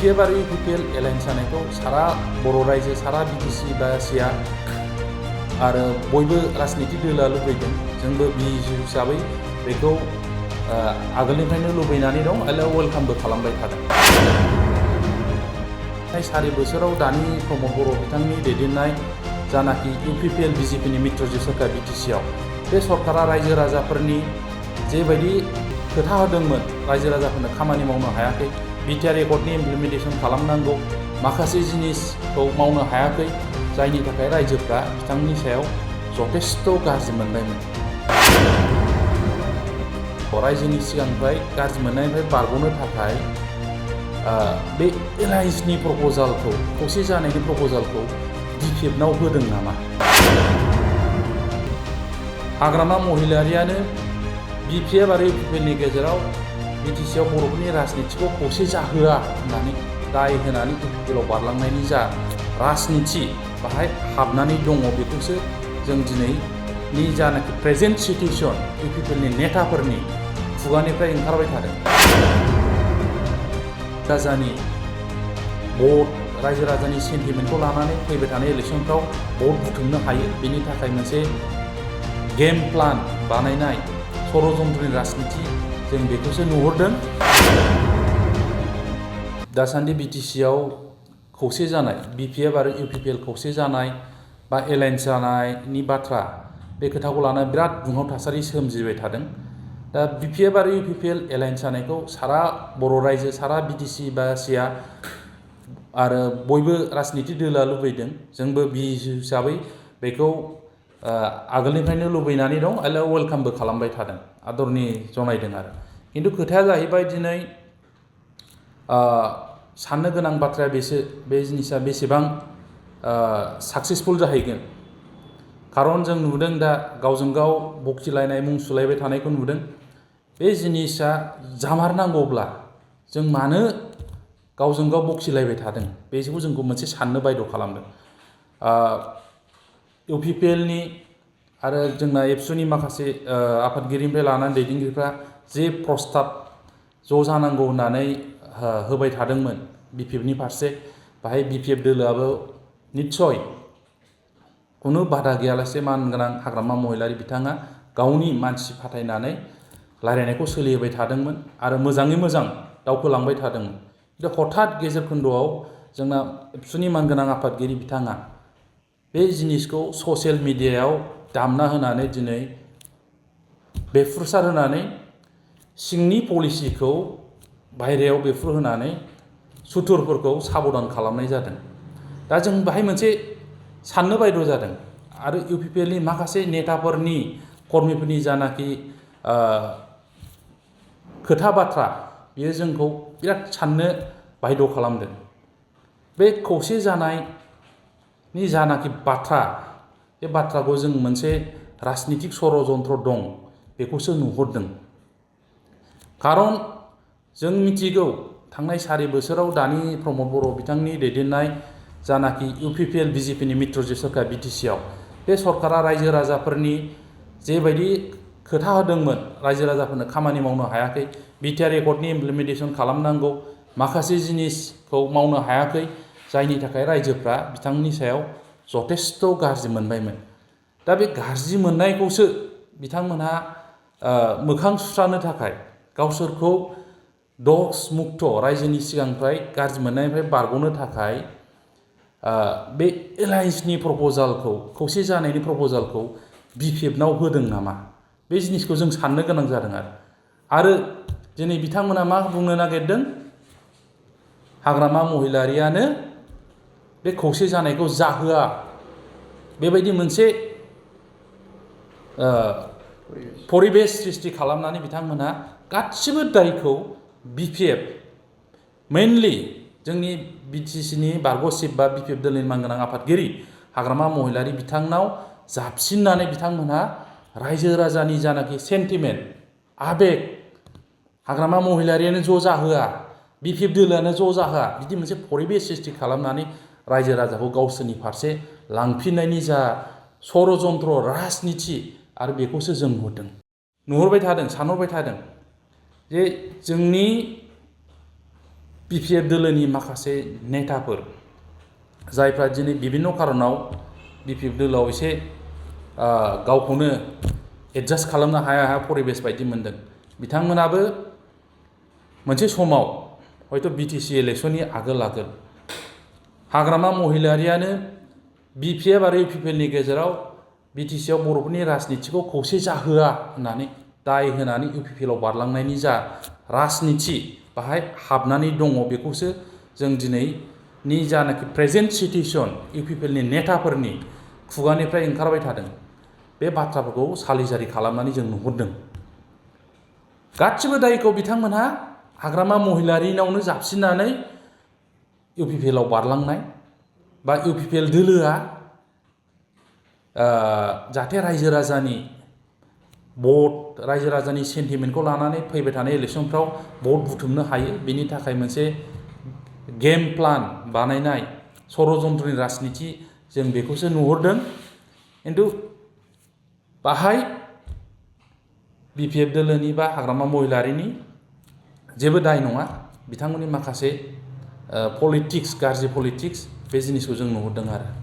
BPF आरो UPPL alliance जानायखौ सारा बर' रायजो सारा BTC बा एसिया आरो बयबो राजनिति दोलोआ लुबैदों। जोंबो बिजु हिसाबै बेखौ आगोलनिफ्रायनो लुबैनानै दं आरो वेलकामबो खालामबाय थादों। सारि बोसोराव दानि प्रमद बर' बिथांनि दैदेननाय जानाखि UPPL BJPनि मित्रजि सरकार BTCआव बे सरकारा रायजो राजाफोरनि जेबायदि खोथा होदोंमोन रायजो राजाफोरनो खामानि मावनो हायाखै, बिटिआर एकर्डनि इमप्लिमेन्टेसन खालामनांगौ माखासे जिनिसखौ मावनो हायाखै, जायनि थाखाय रायजोफ्रा बिथांनि सायाव जथेस्थ' गाज्रि मोनबायमोन। रायजोनि सिगांनिफ्राय गाज्रि मोननायनिफ्राय बारग'नो थाखाय बे एलायन्सनि प्रप'जालखौ खौसे जानायनि प्रप'जालखौ BPFनाव होदों नामा? हाग्रामा महिलारियानो BPF आरो UPPLनि गेजेराव BTCआव बर'फोरनि राजनितिखौ खौसे जाहोआ होननानै दाय होनानै UPPLआव बारलांनायनि जा राजनिति बाहाय हाबनानै दङ बेखौसो जों दिनैनि जानाखि प्रेजेन्ट सिटुएसन UPPLनि नेताफोरनि खुगानिफ्राय ओंखारबाय थादों। राजानि भट रायजो राजानि सेन्टिमेन्टखौ लानानै फैबाय थानाय इलेक्सनफ्राव भट बुथुमनो हायो, बेनि थाखाय मोनसे गेम प्लान बानायनाय षड़यन्त्रनि राजनिति जों बेखौसो नुहुरदों। दासान्दि BTCआव खौसे जानाय BPF आरो UPPL खौसे जानाय बा एलायन्स जानायनि बाथ्रा बे खोथाखौ लानानै बिराद दुंहाव थासारि सोमजिबाय थादों। दा BPF आरो UPPL एलायन्स जानायखौ सारा बर' रायजो सारा BTC बा एसिया आरो बयबो राजनिति दोलोआ लुबैदों। जोंबो बिजु हिसाबै बेखौ आगोलनिफ्रायनो लुबैनानै दं आरो वेलकामबो खालामबाय थादों, आदरनि जनायदों आरो। खिन्थु खोथाया जाहैबाय दिनै साननो गोनां बाथ्राया बे जिनिसा बेसेबां साक्सेसफुल जाहैगोन। खारन जों नुदों दा गावजों गाव बखिलायनाय मुं सुलायबाय थानायखौ नुदों। बे जिनिसा जामारनांगौब्ला जों मानो गावजों गाव बखिलायबाय थादों बेखौ जोंखौ मोनसे साननो बायद' खालामदों। UPPLनि आरो जोंना एबसुनि माखासे आफादगिरिनिफ्राय लानानै दैदेनगिरिफ्रा जे प्रस्ताब ज' जानांगौ होननानै होबाय थादोंमोन BPFनि फारसे, बाहाय BPF दोलोआबो निस्सय खुनु बादा गैयालासे मानगोनां हाग्रामा महिलारि बिथाङा गावनि मानसि फाथायनानै रायलायनायखौ सोलिहोबाय थादोंमोन आरो मोजाङै मोजां दावखोलांबाय थादोंमोन। हठात गेजेर खोन्दोआव जोंना एबसुनि मानगोनां आफादगिरि बिथाङा बे जिनिसखौ ससियेल मिडियायाव दामना होनानै दिनै बेफ्रुसार होनानै सिंनि पलिसिखौ बायहेरायाव बेफ्रुहोनानै सुथुरफोरखौ साबधान खालामनाय जादों। दा जों बाहाय मोनसे साननो बायद' जादों आरो UPPLनि माखासे नेताफोरनि कर्मिफोरनि जानाखि खोथा बाथ्रा बियो जोंखौ बिराद साननो बायद' खालामदों। बे खौसे जानायनि जानाखि बाथ्रा बे बाथ्राखौ जों मोनसे राजनितिक षड़यन्त्र दं बेखौसो नुहुरदों। खारन जों मिथिगौ थांनाय सारि बोसोराव दानि प्रमद बर' बिथांनि दैदेननाय जानाखि UPPL BJPनि मित्रजि सरकार BTCआव बे सरकारा रायजो राजाफोरनि जेबायदि खोथा होदोंमोन रायजो राजाफोरनो खामानि मावनो हायाखै, बिटिआर एकर्डनि इमप्लिमेन्टेसन खालामनांगौ माखासे जिनिसखौ मावनो हायाखै, जायनि थाखाय रायजोफ्रा बिथांनि सायाव जथेस्थ' गाज्रि मोनबायमोन। दा बे गाज्रि मोननायखौसो बिथांमोनहा मोखां सुस्रानो थाखाय गावसोरखौ दस मुक्त रायजोनि सिगांनिफ्राय गाज्रि मोननायनिफ्राय बारग'नो थाखाय बे एलायन्सनि प्रप'जालखौ खौसे जानायनि प्रप'जालखौ BPFनाव होदों नामा? बे जिनिसखौ जों साननो गोनां जादों आरो दिनै बिथांमोना मा बुंनो नागिरदों? हाग्रामा महिलारियानो बे खौसे जानायखौ जाहोआ, बेबायदि मोनसे परिबेस सृष्टि खालामनानै बिथांमोनहा गासिबो दायखौ BPF मेनलि जोंनि BTCनि बारग' चिफ बा BPF दोलोनि मानगोनां आफादगिरि हाग्रामा महिलारि बिथांनाव जाबसिननानै बिथांमोनहा रायजो राजानि जानाखि सेन्टिमेन्ट आबेग हाग्रामा महिलारियानो ज' जाहोआ, BPF दोलोआनो ज' जाहोआ, बिदि मोनसे परिबेस सृष्टि खालामनानै रायजो राजाखौ गावसोरनि फारसे लांफिननायनि जा षड़यन्त्र राजनिति आरो बेखौसो जों नुहुरबाय थादों, सानहरबाय थादों जे जोंनि BPF दोलोनि माखासे नेताफोर जायफ्रा दिनै बिभिन्न कारनाव BPF दोलोआव एसे गावखौनो एडजास्ट खालामनो हाया परिबेस बायदि मोनदों बिथांमोनाबो मोनसे समाव हयथ' BTC इलेक्शननि आगोल हाग्रामा महिलारियानो BPF आरो UPPL नि गेजेराव BTC आव बर'फोरनि राजनितिखौ खौसे जाहोआ होननानै दाय होनानै UPPL आव बारलांनायनि जा राजनिति बाहाय हाबनानै दङ बेखौसो जों दिनैनि जानाखि प्रेजेन्ट सिटुएसन UPPL नि नेताफोरनि खुगानिफ्राय ओंखारबाय थादों बे बाथ्राफोरखौ सालिजारि खालामनानै जों नुहुरदों गासिबो दायखौ बिथांमोनहा हाग्रामा महिलारिनावनो जाबसिननानै UPPL आव बारलांनाय बा UPPL दोलोआ जाहाथे रायजो राजानि भट रायजो राजानि सेन्टिमेन्टखौ लानानै फैबाय थानाय इलेक्शनफ्राव भट बुथुमनो हायो बेनि थाखाय मोनसे गेम प्लान बानायनाय षड़यन्त्रनि राजनिति जों बेखौसो नुहुरदों खिन्थु बाहाय BPF दोलोनि बा हाग्रामा महिलारिनि जेबो दाय नङा बिथांमोननि माखासे पलिटिक्स गाज्रि पलिटिक्स बे जिनिसखौ जों नुहुरदों आरो